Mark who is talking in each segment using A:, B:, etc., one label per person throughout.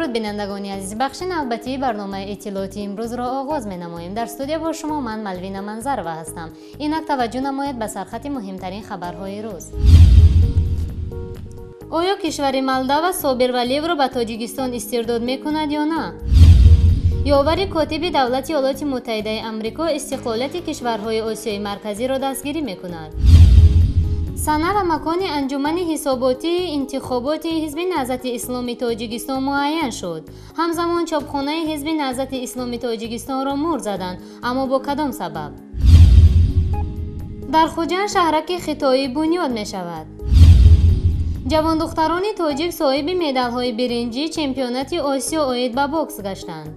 A: Дуруд, бинандагони азиз, бахши навбатии барномаи иттилоотии имрӯзро оғоз менамоем. Дар студия бо шумо ман Малвина Манзарова ҳастам. Инак таваҷҷӯҳ намоед ба сархати муҳимтарин хабарҳои рӯз. Оё кишвари Молдова Собир Валиевро ба Тоҷикистон истирдод мекунад ё на? Ёвари котиби давлати Иёлоти Муттаҳидаи Амрико истиқлолияти кишварҳои Осиёи Марказиро дастгирӣ мекунад. Сана ва макони анҷумани ҳисоботии интихоботи Ҳизби Наҳзати Исломи Тоҷикистон муайян шуд. Ҳамзамон чопхонаи Ҳизби Наҳзати Исломи Тоҷикистонро мур заданд, аммо бо кадом сабаб? Дар Хуҷанд шаҳраки хитоӣ бунёд мешавад. Ҷавондухтарони тоҷик соҳиби медалҳои биринҷӣ чемпионати Осиё оид ба бокс гаштанд.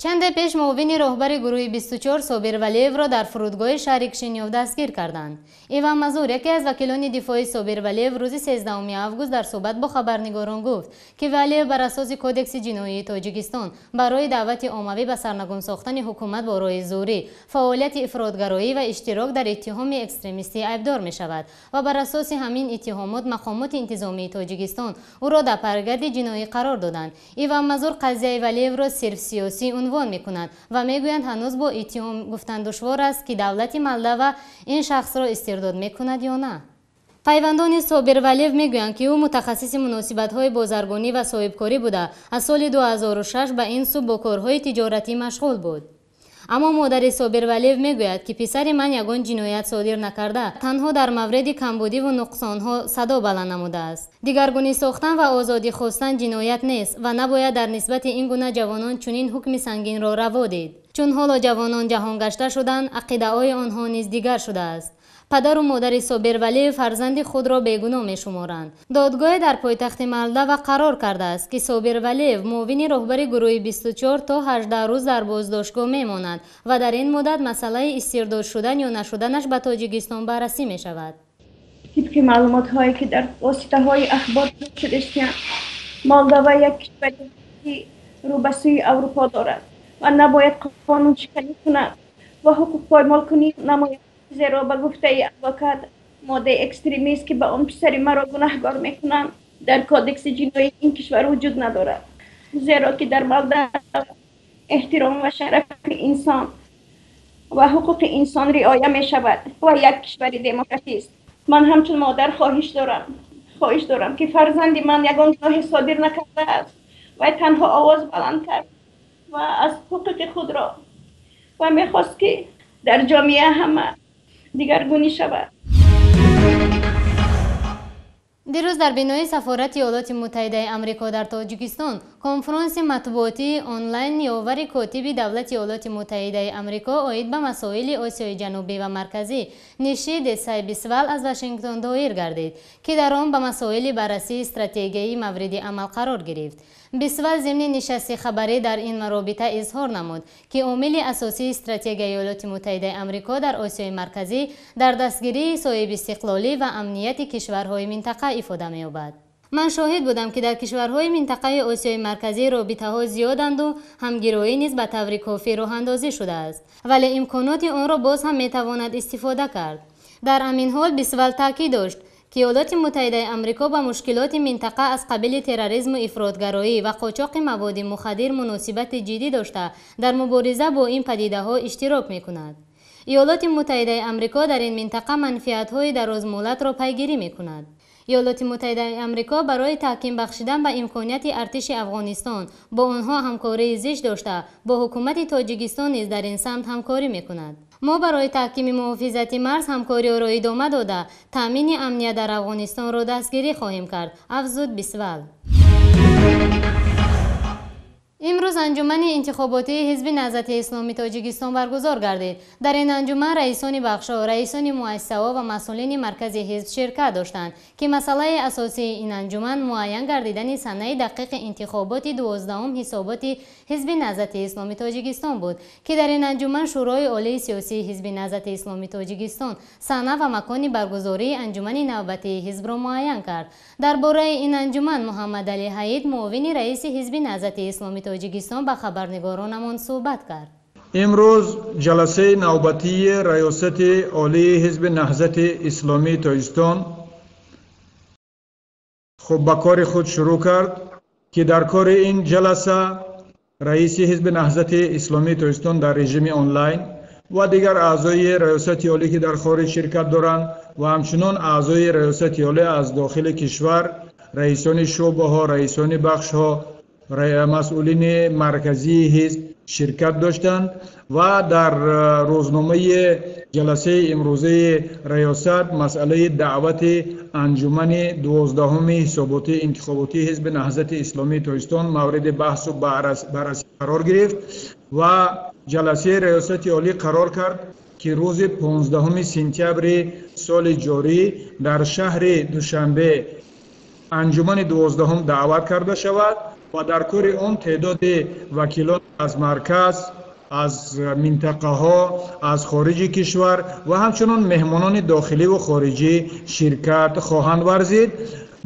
A: Чанде пеш муовини роҳбари гурӯҳи 24 Собир Валиевро дар фурудгоҳи шаҳри Кишинёв дастгир карданд. Иван Мазур, яке аз вакилони дифои Собир Валиев, рӯзи 13 август дар суҳбат бо хабарнигорон гуфт, ки Валиев бар асоси Кодекси ҷиноии Тоҷикистон барои даъвати оммавӣ ба сарнагун сохтани ҳукумат бо роҳи зӯрӣ, фаъолияти ифротгароӣ ва иштирок дар иттиҳоми экстремистӣ айбдор мешавад ва бар асоси ҳамин иттиҳомот мақомоти интизомии Тоҷикистон ӯро дар паргарди ҷиноӣ қарор доданд. Иван Мазур қазияи Валиевро сирф сиёсӣ унвон мекунад ва мегӯянд, ҳанӯз бо иттиҳом гуфтан душвор аст, ки давлати Молдова ин шахсро истирдод мекунад ё на. Пайвандони Собир Валиев мегӯянд, ки ӯ мутахассиси муносибатҳои бозаргонӣ ва соҳибкорӣ буда, аз соли 2006 ба ин сӯ бо корҳои тиҷоратӣ машғул буд. Аммо модари Собир Валиев мегӯяд, ки писари ман ягон ҷиноят содир накарда, танҳо дар мавриди камбудиву нуқсонҳо садо баланд намудааст. Дигаргунӣ сохтан ва озодӣ хостан ҷиноят нест ва набояд дар нисбати ин гуна ҷавонон чунин ҳукми сангинро раво дид. Чун ҳоло ҷавонон ҷаҳонгашта шуданд, ақидаҳои онҳо низ дигар шудааст. Падару модари Собир Валиев фарзанди худро бегуноҳ мешуморанд. Додгоҳе дар пойтахти Молдова қарор кардааст, ки Собир Валиев, муовини роҳбари гурӯҳи 24, то 18 рӯз дар боздоштгоҳ мемонад ва дар ин муддат масъалаи истирдод шудан ё нашуданаш ба Тоҷикистон баррасӣ мешавад.
B: Тибқи маълумотҳое, ки дар воситаҳои ахбор шудастанд, Молдова як кишваре ки рӯ ба сӯи Аврупо дорад ва набояд қонуншиканӣ кунад ва ҳуқуқ поймол кунӣ намояд, зеро ба гуфтаи адвокат моддаи экстремист, ки ба он писари маро гунаҳгор мекунанд, дар кодекси ҷиноии ин кишвар вуҷуд надорад, зеро ки дар Молдова эҳтиром ва шарафи инсон ва ҳуқуқи инсон риоя мешавад ва як кишвари демократист. Ман ҳамчун модар хоҳиш дорам, ки фарзанди ман ягон гуноҳе содир накардааст ва танҳо овоз баланд кард ва аз ҳуқуқи худро ва мехост, ки дар ҷомеа ҳама дигаргунӣ шавад.
A: Дирӯз дар бинои сафорати Иёлоти Муттаҳидаи Амрико дар Тоҷикистон конфронси матбуотии онлайн ёвари котиби давлати Иёлоти Муттаҳидаи Амрико оид ба масоили Осиёи Ҷанубӣ ва Марказӣ Ниши Десай Бисвал аз Вашингтон доир гардид, ки дар он ба масоили баррасии стратегияи мавриди амал қарор гирифт. Бисвал зимни нишасти хабарӣ дар ин робита изҳор намуд, ки омили асосии стратегияи Иёлоти Муттаҳидаи Амрико дар Осиёи Марказӣ дар дастгирии соҳибистиқлолӣ ва амнияти кишварҳои минтақа ифода меёбад. Ман шоҳид будам, ки дар кишварҳои минтақаи Осиёи Марказӣ робитаҳо зиёданду ҳамгироӣ низ ба таври кофӣ роҳандозӣ шудааст, вале имконоти онро боз ҳам метавонад истифода кард. Дар ҳамин ҳол Бисвал таъкид дошт, ки Иёлоти Муттаҳидаи Амрико ба мушкилоти минтақа аз қабили терроризму ифротгароӣ ва қочоқи маводи мухаддир муносибати ҷиддӣ дошта, дар мубориза бо ин падидаҳо иштирок мекунад. Иёлоти Муттаҳидаи Амрико дар ин минтақа манфиатҳои дарозмуҳлатро пайгирӣ мекунад. Иёлоти Муттаҳидаи Амрико барои таҳким бахшидан ба имконияти артиши Афғонистон бо онҳо ҳамкории зич дошта, бо ҳукумати Тоҷикистон низ дар ин самт ҳамкорӣ мекунад. Мо барои таҳкими муҳофизати марз ҳамкориҳоро идома дода, таъмини амният дар Афғонистонро дастгирӣ хоҳем кард, афзуд Бисвал. Имрӯз анҷумани интихоботии Ҳизби Наҳзати Исломии Тоҷикистон баргузор гардид. Дар ин анҷуман раисони бахшҳо, раисони муассисаҳо ва масъулини маркази ҳизб ширкат доштанд, ки масъалаи асосии ин анҷуман муайян гардидани санаи дақиқи интихоботи 12-ум ҳисоботи Ҳизби Наҳзати Исломии Тоҷикистон буд, ки дар ин анҷуман Шӯрои Олии сиёсии Ҳизби Наҳзати Исломии Тоҷикистон сана ва макони баргузории анҷумани навбатии ҳизбро муайян кард. Дар бораи ин анҷуман Муҳаммадалӣ Ҳаид, муовини раиси Ҳизби Наҳзати Исломии Тоҷикистон, ба хабарнигоронамон суҳбат кард.
C: Имрӯз ҷаласаи навбатии Раёсати Олии Ҳизби Наҳзати Исломии Тоҷикистон хуб ба кори худ шурӯъ кард ки дар кори ин ҷаласа раиси ҳизби Наҳзати Исломии Тоҷикистон дар режими онлайн ва дигар аъзои Раёсати Олӣ ки дар хориҷ ширкат доранд ва ҳамчунон аъзои Раёсати Олӣ аз дохили кишвар, раисони шӯъбаҳо, раисони бахшҳо, масъулини марказии ҳизб ширкат доштанд ва дар рӯзномаи ҷаласаи имрӯзаи раёсат масъалаи даъвати анҷумани 12-уми ҳисоботии интихоботии ҳизби Наҳзати Исломии Тоҷикистон мавриди баҳсу баррасӣ қарор гирифт ва ҷаласаи Раёсати Олӣ қарор кард ки рӯзи 15 сентябри соли ҷорӣ дар шаҳри Душанбе анҷумани 12-ум даъват карда шавад ва дар кори он теъдоди вакилон аз марказ, аз минтақаҳо, аз хориҷи кишвар ва ҳамчунон меҳмонони дохилӣ ва хориҷӣ ширкат хоҳанд варзид.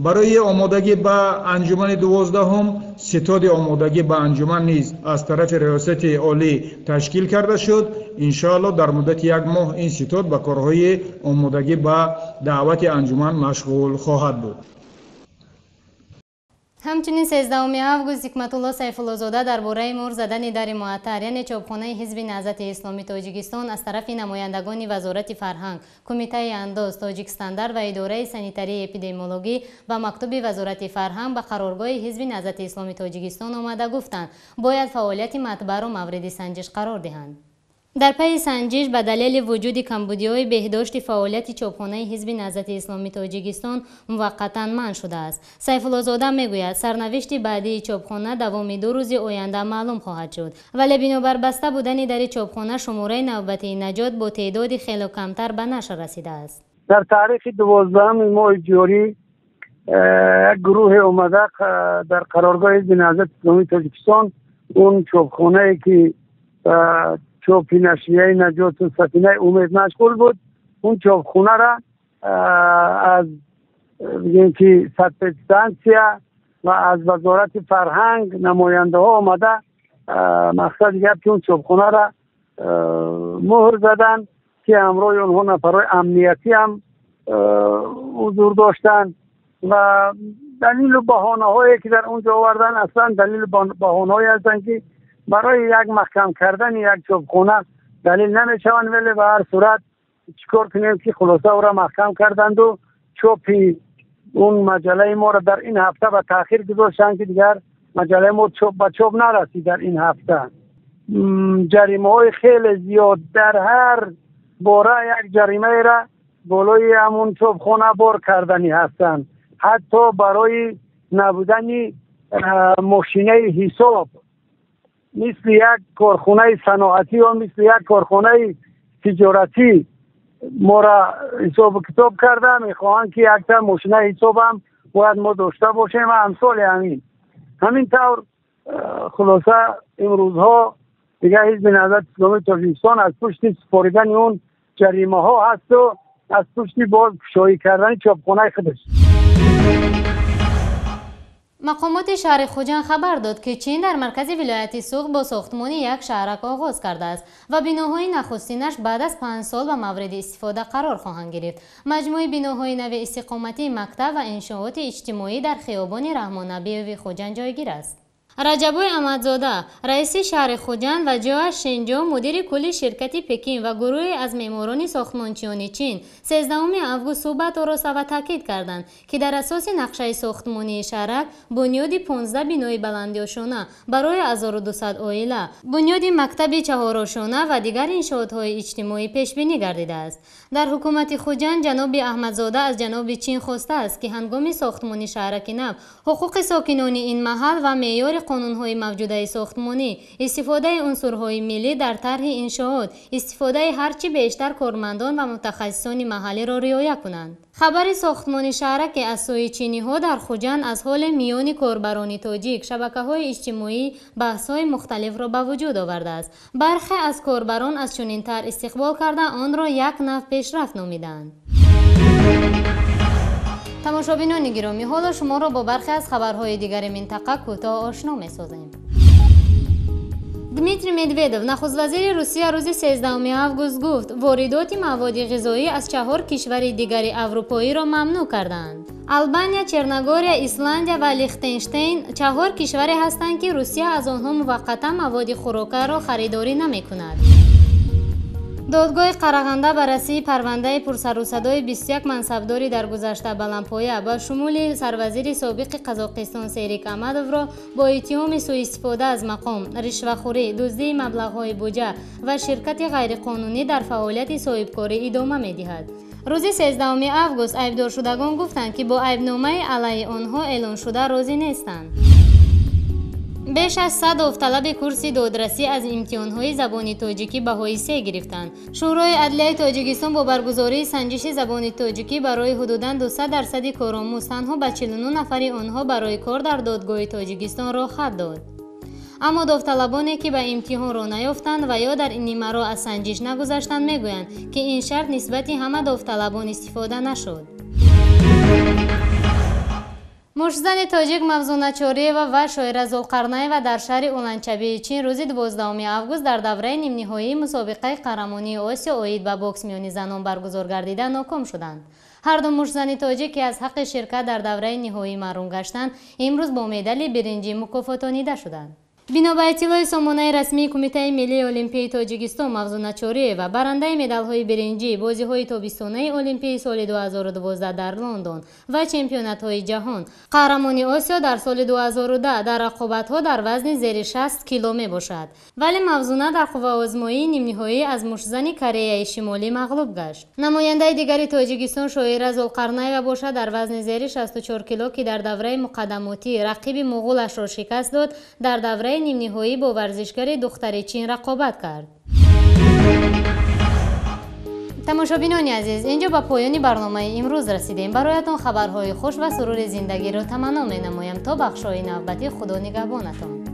C: Барои омодагӣ ба анҷумани 12-ум ситоди омодагӣ ба анҷуман низ аз тарафи Раёсати Олӣ ташкил карда шуд. Иншоалло дар муддати як моҳ ин ситод ба корҳои омодагӣ ба даъвати анҷуман машғул хоҳад буд.
A: Ҳамчунин 13 август Ҳикматулло Сайфуллозода дар бораи муҳр задани дари муаттар, яъне чопхонаи ҳизби Наҳзати Исломии Тоҷикистон аз тарафи намояндагони Вазорати фарҳанг, Кумитаи андоз, Тоҷикстандарт ва Идораи санитарии эпидемиологӣ ба мактуби Вазорати фарҳанг ба қароргоҳи ҳизби Наҳзати Исломии Тоҷикистон омада гуфтанд, бояд фаъолияти матбааро мавриди санҷиш қарор диҳанд. Дар пайи санҷиш ба далели вуҷуди камбудиҳои беҳдошти фаъолияти чопхонаи ҳизби Наҳзати Исломии Тоҷикистон муваққатан манъ шудааст. Сайфуллозода мегӯяд, сарнавишти баъдии чопхона давоми 2 рӯзи оянда маълум хоҳад шуд. Вале бинобар баста будани дари чопхона шумораи навбатии наҷот бо теъдоди хело камтар ба нашр расидааст.
D: Дар таърихи 12 моҳи ҷорӣ як гурӯҳе омада дар қароргоҳи ҳизби Наҳзати Исломии Тоҷикистон он чопхонае ки чопи нашрияи наҷоту сафинаи умед машғул буд, он чопхонара аз бигем ки санэпидстансия ва аз Вазорати фарҳанг намояндаҳо омада мақсади гап ки он чопхонара муҳр заданд ки ҳамроҳи онҳо нафарҳои амниятӣ ҳам ҳузур доштанд ва далилу баҳонаҳое ки дар он ҷо оварданд аслан далилу баҳонаҳое ҳастанд ки барои як маҳкам кардани як чопхона далил намешаванд, вале ба ҳар сурат чикор кунем ки хулоса ӯро маҳкам карданду чопи он маҷаллаи моро дар ин ҳафта ба таъхир гузоштанд ки дигар маҷаллаи мо ба чоп нарасид дар ин ҳафта. Ҷаримаҳои хеле зиёд, дар ҳар бора як ҷаримаеро болои ҳамун чопхона бор карданӣ ҳастанд, ҳатто барои набудани мошинаи ҳисоб мисли як корхонаи саноатӣ ё мисли як корхонаи тиҷоратӣ моро ҳисобу китоб карда мехоҳанд ки якта мошинаи ҳисобам бояд мо дошта бошем ва амсоли ҳамин. Ҳамин тавр хулоса имрӯзҳо дигар ҳизби Наҳзати Исломии Тоҷикистон аз пушти супоридани он ҷаримаҳо ҳасту аз пушти бозкушоӣ кардани чопхонаи худаш.
A: Мақомоти шаҳри Хуҷанд хабар дод, ки Чин дар маркази вилояти Суғд бо сохтмони як шаҳрак оғоз кардааст ва биноҳои нахустинаш баъд аз 5 сол ба мавриди истифода қарор хоҳанд гирифт. Маҷмӯи биноҳои нави истиқоматии мактаб ва иншооти иҷтимоӣ дар хиёбони Раҳмоннабиеви Хуҷанд ҷойгир аст. Раҷабой Аҳмадзода, раиси шаҳри Хуҷанд ва Ҷоа Шенҷо, мудири кулли ширкати Пекин ва гурӯҳе аз меъморони сохтмончиёни Чин 13 август суҳбат ороста ва таъкид карданд, ки дар асоси нақшаи сохтмонии шаҳрак бунёди 15 бинои баландиёшона барои 1200 оила, бунёди мактаби чаҳорошона ва дигар иншоотҳои иҷтимоӣ пешбинӣ гардидааст. Дар ҳукумати Хуҷанд ҷаноби Аҳмадзода аз ҷаноби Чин хостааст, ки ҳангоми сохтмони шаҳраки нав ҳуқуқи сокинони ин маҳал ва меъёри қонунҳои мавҷудаи сохтмонӣ, истифодаи унсурҳои миллӣ дар тарҳи иншоот, истифодаи ҳарчи бештар кормандон ва мутахассисони маҳаллиро риоя кунанд. Хабари сохтмони шаҳраке аз сӯи чиниҳо дар Хуҷанд аз ҳоли миёни корбарони тоҷик шабакаҳои иҷтимоӣ баҳсҳои мухталифро ба вуҷуд овардааст. Бархе аз корбарон аз чунин тарҳ истиқбол карда онро як нав пешрафт номиданд. Тамошобинони гиромӣ, ҳоло шуморо бо бархе аз хабарҳои дигари минтақа кӯтоҳ ошно месозем. Дмитрий Медведев, нахуствазири Русия, рӯзи 13 август гуфт, воридоти маводи ғизоӣ аз 4 кишвари дигари аврупоиро мамнӯъ карданд. Албания, Черногория, Исландия ва Лихтенштейн 4 кишваре ҳастанд, ки Русия аз онҳо муваққатан маводи хӯрокаро харидорӣ намекунад. Додгоҳи Қарағанда баррасии парвандаи пурсарусадои 21 мансабдори дар гузашта баландпоя ба шумули сарвазири собиқи Қазоқистон Серик Амадовро бо иттиҳоми сӯистифода аз мақом, ришвахӯрӣ, дуздии маблағҳои буҷа ва ширкати ғайриқонунӣ дар фаъолияти соҳибкорӣ идома медиҳад. Рӯзи 13 август айбдоршудагон гуфтанд, ки бо айбномаи алайҳи онҳо эълоншуда розӣ нестанд. Беш аз 100 довталаби курси додрасӣ аз имтиҳонҳои забони тоҷикӣ баҳои 3 гирифтанд. Шӯрои адлияи Тоҷикистон бо баргузории санҷиши забони тоҷикӣ барои ҳудудан 200% коромӯз танҳо ба 49 нафари онҳо барои кор дар додгоҳи Тоҷикистон роҳхат дод. Аммо довталабоне, ки ба имтиҳон роҳ наёфтанд ва ё дар нимаро аз санҷиш нагузаштанд, мегӯянд, ки ин шарт нисбати ҳама довталабон истифода нашуд. Муштзани тоҷик Мавзуна Чориева ва Шоира Зулқарнаева дар шаҳри Уланчабии Чин рӯзи 12 август дар давраи нимниҳоии мусобиқаи қаҳрамонии Осиё оид ба бокс миёни занон баргузор гардида ноком шуданд. Ҳар ду муштзани тоҷик, ки аз ҳаққи ширкат дар давраи ниҳоӣ маҳрум гаштанд, имрӯз бо медали биринҷӣ мукофотонида шуданд. Бино ба иттилои сомонаи расмии Кумитаи миллии Олимпияи Тоҷикистон, Мавзуна Чориева барандаи медалҳои биринҷӣ, бозиҳои тобистонаи Олимпияи соли 2012 дар Лондон ва чемпионатҳои ҷаҳон, қаҳрамони Осиё дар соли 2010 дар рақобатҳо дар вазни зери 60 кило мебошад. Вале Мавзуна дар қувваозмоии нимниҳоӣ аз муштзани Кореяи Шимолӣ мағлуб гашт. Намояндаи дигари Тоҷикистон Шоира Зулқарнаева бошад, дар вазни зери 64 кило, ки дар давраи муқаддамотӣ рақиби муғулашро шикаст дод, дар давраи нимниҳоӣ бо варзишгари духтари Чин рақобат кард. Тамошобинони азиз, инҷо ба поёни барномаи имрӯз расидем. Бароятон хабарҳои хуш ва сурури зиндагиро таманно менамоям. То бахшҳои навбатӣ Худо нигаҳбонатон.